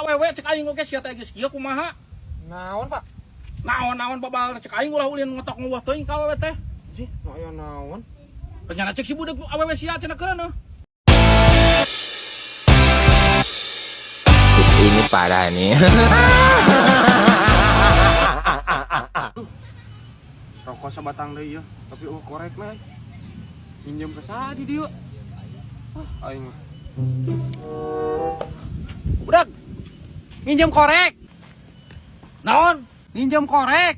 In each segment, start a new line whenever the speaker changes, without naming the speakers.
ka awewe cek aing oge sia teh geus kieu kumaha?
Naon, Pak?
Naon-naon babal cek aing ulah ulin ngotok nguwah teuing ka awewe teh.
Sih, nu aya naon?
Rencana cek si budak awewe sia cenah keureun.
Ini parah nih.
Rokok sabatang deui ieu, tapi eueuh korek mah. Minjem ka saha di dieu? Ah, aing mah.
Budak,
Nginjem korek.
naon?
Nginjem korek.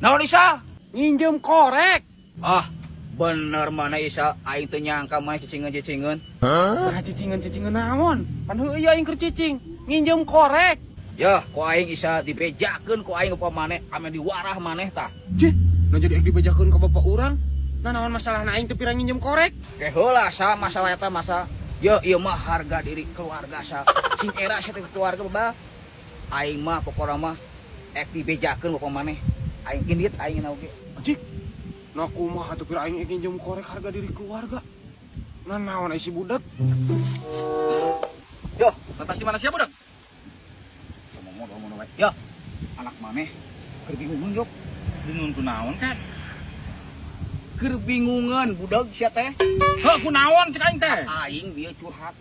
Naon Isa?
Nginjem korek.
Ah, bener mana Isa, aing teu nyangka mah cicingeun-cicingeun.
Nah, cicingan-cicingan naon? Pan heueuh ieu aing keur cicing. Nginjem korek.
Yah, ku aing Isa dibejakeun ku aing upah maneh, ame diwarah maneh tah.
Cih, nah jadi ek dibejakeun ka bapak urang. Nah naon masalahna aing teu pira nginjem korek?
Ke heula sa masalah eta masa. Yo, ieu mah harga diri keluarga sa. Sing era sia teh keluarga baba. Aing mah pokona mah ek dibejakeun bapak maneh. Aing indit aing na oge.
Cik, nah kumaha atuh pira aing ek nginjem korek harga diri keluarga. Nah naon ai si budak?
Yo,
Lantas di mana sia budak?
ngomong wae. Yo, anak maneh keur bingungeun yok.
Bingung ku naon kan?
Keur bingungeun budak sia teh.
Heuh ku naon cek aing teh?
Aing bieu curhat.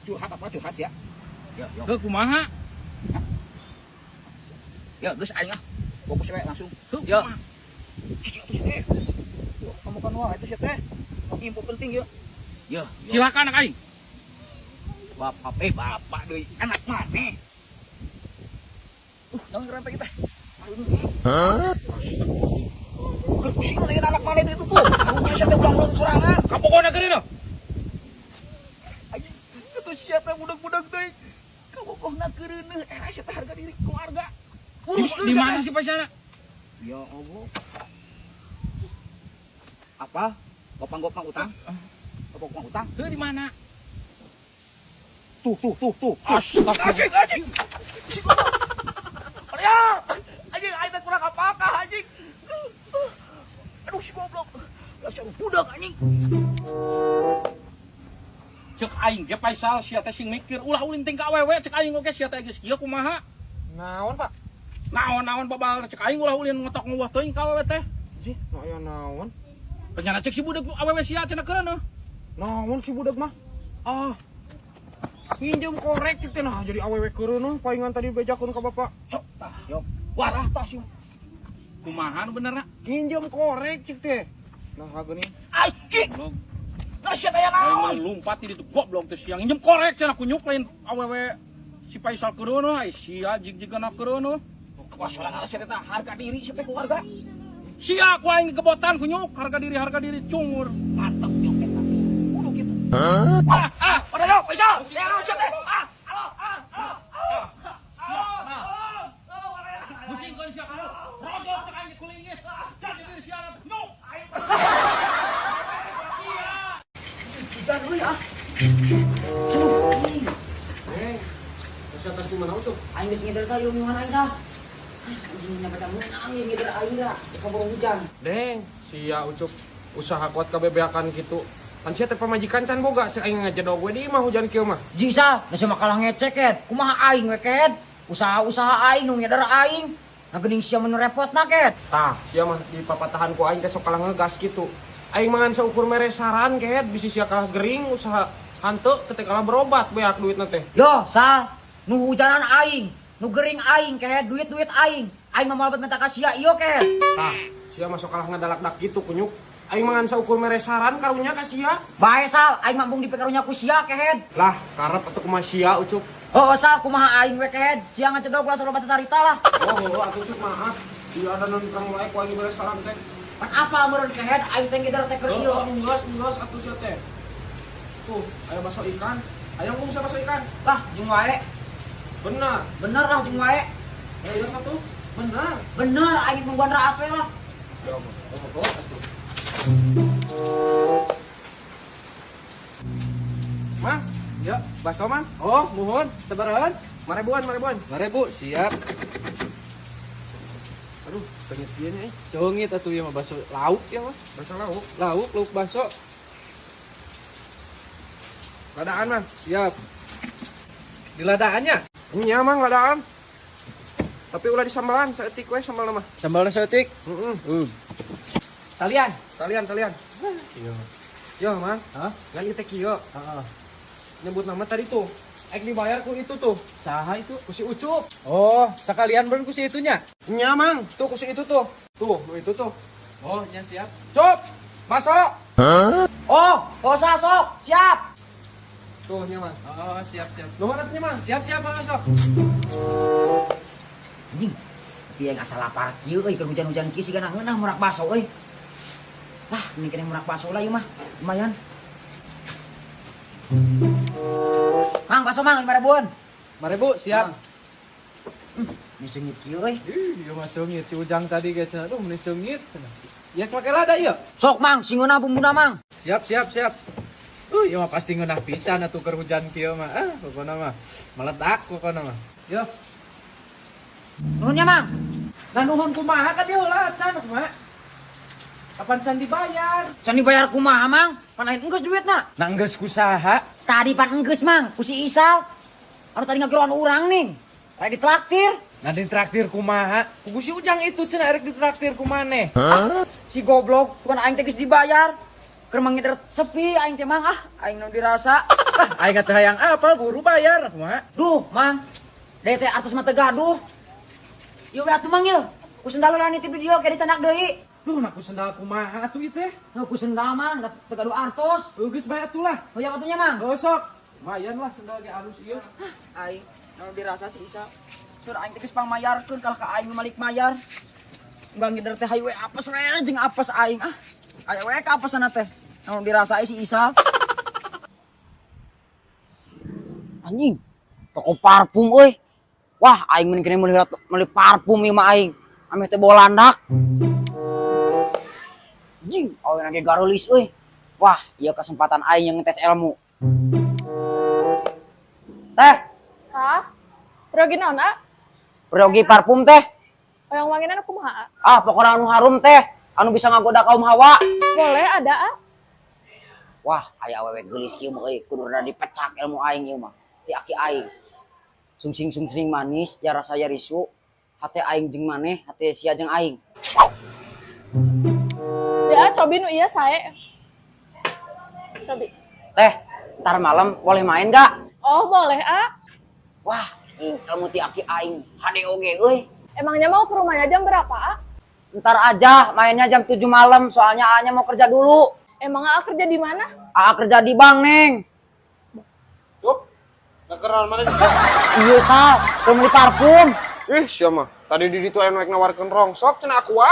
Curhat apa curhat sia? Yo, yo.
Heuh kumaha?
Ya, geus aing ah. Fokus we langsung.
Heuh
Yo.
kumaha?
Yo, kamu kan wah itu sia teh. Info penting yo. Yo, yo.
Silakan anak aing.
Bapak bapak deui anak maneh. Naon ngaran teh kita? Hah? Keur pusing lain anak maneh itu tuh. Karunya sia teh ulang-ulang sorangan.
Kapokona geureun.
Anjing, itu sia teh budak-budak teh. Kabogohna keureuneuh era sia teh harga diri keluarga. Urus
Di mana sih pasyana?
Ya Allah. Apa? Gopang-gopang utang? Gopang-gopang utang?
Heuh di mana?
Tuh, tuh, tuh, tuh.
Astagfirullah.
Anjing, anjing. Ya, anjing, aing teh kurang apakah anjing? Aduh, si goblok. Lah si budak anjing.
Cek aing ge Faisal sia teh sing mikir ulah ulin ting ka awewe cek aing oge sia teh geus kieu kumaha?
Naon, Pak?
Naon-naon babal cek aing ulah ulin ngotok nguwah teuing ka awewe teh.
Cih, nu aya naon?
Rencana cek si budak awewe sia cenah keureun.
Naon si budak mah? Ah. Nginjem korek cek teh nah jadi awewe keureuneuh palingan tadi bejakeun ka bapak.
Sok tah, yo. Warah tah si.
Kumaha nu benerna?
Nginjem korek cek teh. Nah geuning.
Anjing.
Goblok.
Lah sia teh
Aing
naon?
lumpat di ditu goblok teh siang nginjem korek cenah kunyuk lain awewe si Faisal keureun ai sia jig-jigana keureun.
Wah, sorangan sia teh harga diri sia teh keluarga.
Sia ku aing kebotan kunyuk harga diri cungur.
Mantap yo eta. Kudu kitu.
Ah ah
Pada yo, Faisal. Ya sia teh. Ah, halo, ah, halo.
Pusingkeun sia kamu. Rodok cek aing kulingis. Jadi diri sia nyuk.
Hujan euy ah.
Neng, terus atas di mana Ucup?
Aing geus ngider sa ieu aing sah. Anjing nya baca meunang ieu ngider aing da. Geus kaburu hujan.
Deng, sia Ucup usaha kuat kabebeakan kitu. Pan sia teh pamajikan can boga cek aing ngajedog we di imah hujan kieu mah.
Ji sah, da sia mah kalah ngecek ket. Kumaha aing we ket? Usaha-usaha aing nu ngider aing. Nah geuning sia mah nu repotna ket.
Tah, sia mah di papatahan ku aing teh sok kalah ngegas kitu. Aing mangan saukur mere saran ket bisi sia kalah gering usaha hanteu teh kalah berobat beak duitna teh.
Yo, sah, nu hujanan aing, nu gering aing ket, duit-duit aing. Aing mah moal bet minta ka sia ieu ket.
Tah, sia mah sok kalah ngadalak-dak kitu kunyuk. Aing mangan saukur mere saran karunya ka sia.
Bae sal, aing mah embung dipikarunya ku sia kehed.
Lah, karep atuh kumaha sia Ucup.
Oh, sal, kumaha aing we kehed. Sia ngacedog ulah sok loba carita lah.
Oh, heuh atuh Cup maaf. Sia ada non terang wae ku aing mere saran teh.
Pan apa meureun kehed aing teh ngider teh keur ieu.
Oh, enggeus atuh sia teh. Tuh, aya bakso ikan. Hayang sia bakso ikan.
Lah, jeung wae.
Benar.
Bener lah jeung wae.
Eh, iya satu. Benar.
Bener aing nungguan ra ape lah.
Ya Allah, oh, atuh. Mang,
Ya,
bakso Mang.
oh mohon, sabarahan?
Marebuan, marebuan.
5.000, siap.
Aduh, sengit ieu nya euy.
Congit atuh ieu mah bakso lauk ya mah.
Bakso lauk.
Lauk, lauk bakso.
Ladaan, Mang.
Siap. Di ladaannya?
Nya Mang ladaan. Tapi ulah disambelan saeutik we sambal mah.
Sambalna saeutik.
Heeh.
Talian.
Talian, talian.
Iya.
Yo, Mang.
Hah?
Ngan ieu teh kieu.
Heeh.
Nyebut nama tadi tuh. Ek dibayar ku itu tuh.
Saha itu?
Ku si Ucup.
Oh, sekalian beren ku si itunya.
Nya Mang, tuh ku si itu tuh. Tuh, nu itu tuh.
Oh, nya siap. Cup. Masuk.
Oh, posa sok, siap.
Tuh nya Mang.
Oh, siap, siap.
Nuhun atuh nya Mang.
Siap, siap, masuk.
Anjing. Tapi yang asal lapar kieu euy, keur hujan-hujan kieu sigana ngeunah murak baso euy. Lah, ini kena murak baso lah ieu mah. Lumayan. Mang, baso Mang 5 ribuan.
5.000, siap.
Ini seungit kieu euy.
Ih, ieu mah seungit si Ujang tadi ge cenah. Aduh, meni seungit cenah. Ya make lada ieu.
Sok Mang, sing ngeunah bumbuna Mang.
Siap, siap, siap. Ieu mah pasti ngeunah pisan atuh keur hujan kieu mah. Ah, pokona mah meledak pokona mah. Yo.
Nuhun nya Mang.
Nah nuhun kumaha ka dieu lah can kumaha? Kapan can dibayar?
Can dibayar kumaha Mang? Pan lain enggeus duitna.
Nah enggeus ku saha?
Tadi pan enggeus Mang, ku si Isal. Anu tadi ngageroan urang nih. Rek ditraktir.
Nah ditraktir kumaha? Ku si Ujang itu cenah erek ditraktir ku maneh.
Si goblok, bukan aing teh geus dibayar. Keur mangider sepi aing teh Mang, ah, aing nu dirasa.
Ah, aing teh hayang apal buru bayar kumaha?
Duh, Mang. Deui teh atos mah teu gaduh. Ieu we atuh Mang ieu. Ku sendal lah nitip di dieu ke dicanak deui.
Duh, nah ku sendal kumaha atuh ieu teh?
Heuh, ku sendal Mang, da teu gaduh artos.
Heuh, geus bae atuh lah.
Hoyong atuh nya Mang.
Oh, sok. Lumayan lah sendal ge alus ieu.
Aing nu dirasa si Isa. Sur aing teh geus pangmayarkeun kalah ka aing nu malik mayar. Enggak ngider teh hayu we apes we jeung apes aing ah. Aya we ka apesana teh. Nu dirasa si Isa. Anjing, toko parfum euy. Wah, aing mending kene meuli parfum ieu mah aing. Ameh teh bolandak. Anjing, aweuna ge garulis euy. Wah, ieu kesempatan aing yang ngetes ilmu. Teh,
Hah? Peryogi naon, A?
peryogi parfum teh.
Hoyong wanginan kumaha, A?
Ah, pokoknya anu harum teh, anu bisa ngagoda kaum hawa.
Boleh ada, A?
Wah, aya awewe geulis kieu mah euy, kudu rada dipecak ilmu aing ieu mah. Ti aki aing. Sungsing-sungsing manis, ya rasa ya risu. Hate aing jeung maneh, hate sia jeung aing.
Ya, cobi nu ieu sae. Cobi.
Teh, ntar malam boleh main gak?
Oh, boleh, A.
Wah, ing ilmu ti aki aing HDOG euy.
Emangnya mau ke rumahnya jam berapa, A?
Ntar aja mainnya jam 7 malam, soalnya A-nya mau kerja dulu.
Emang A kerja di mana?
A kerja di bank, Neng.
Cup. Ngakeran mana?
Iya, Sal, keur meuli parfum.
Ih, sia mah. Tadi di ditu anu rek nawarkeun rongsok cenah aku wa.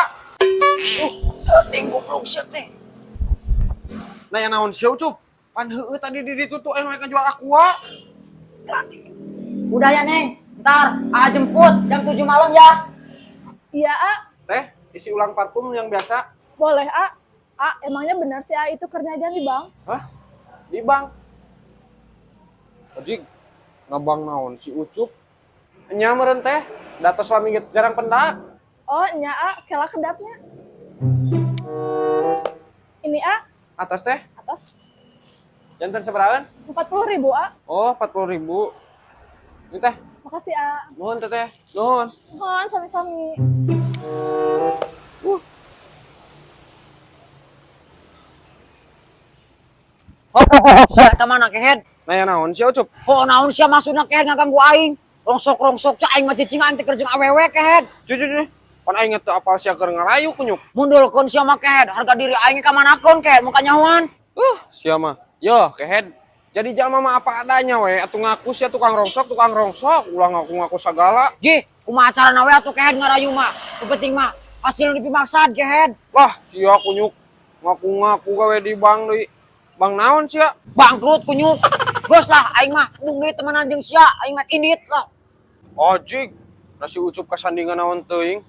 Teuing goblok sia teh.
Nah, yang naon sia Ucup? Pan heueuh tadi di ditu tuh anu rek ngajual aqua.
Udah ya, Neng. Ntar A jemput jam 7 malam ya.
Iya, A.
Teh, isi ulang parfum yang biasa.
Boleh, A. A, emangnya benar sih A itu kerjanya di bank?
Hah? Di bank. Ojig, ngabang naon si Ucup? Nya meureun teh, data suami ge jarang pendak.
Oh, nya A, kela kedapnya. Ini A,
Atas teh,
atas.
janten sabarahan?
40.000, A.
Oh, 40.000. Ini teh,
Makasih, A.
nuhun teh teh. Nuhun.
Mohon sami-sami.
Oh, eta mana kehed?
Nah, ya naon sia Ucup?
Oh, naon sia maksudna kehed ngaganggu aing? Rongsok-rongsok cak aing mah cicing aing teh keur jeung awewe kehed.
Cucu cucu. Pan aing teu apal sia keur ngarayu kunyuk.
Mundulkeun sia mah kehed, harga diri aing ka manakeun kehed, mun kanyahoan.
Sia mah. Yo, kehed. Jadi jalma mah apa adanya we, atuh ngaku sia tukang rongsok, ulah ngaku-ngaku sagala.
Jih, kumaha carana we atuh kehed ngarayu mah? Nu penting mah hasil nu dipimaksad kehed.
Lah, sia kunyuk ngaku-ngaku gawe di bank deui. Bank naon sia?
Bangkrut kunyuk. Geus lah aing mah mung deui temenan jeung sia, aing mah indit lah.
Ojig, nasi Ucup kasandingan naon teuing.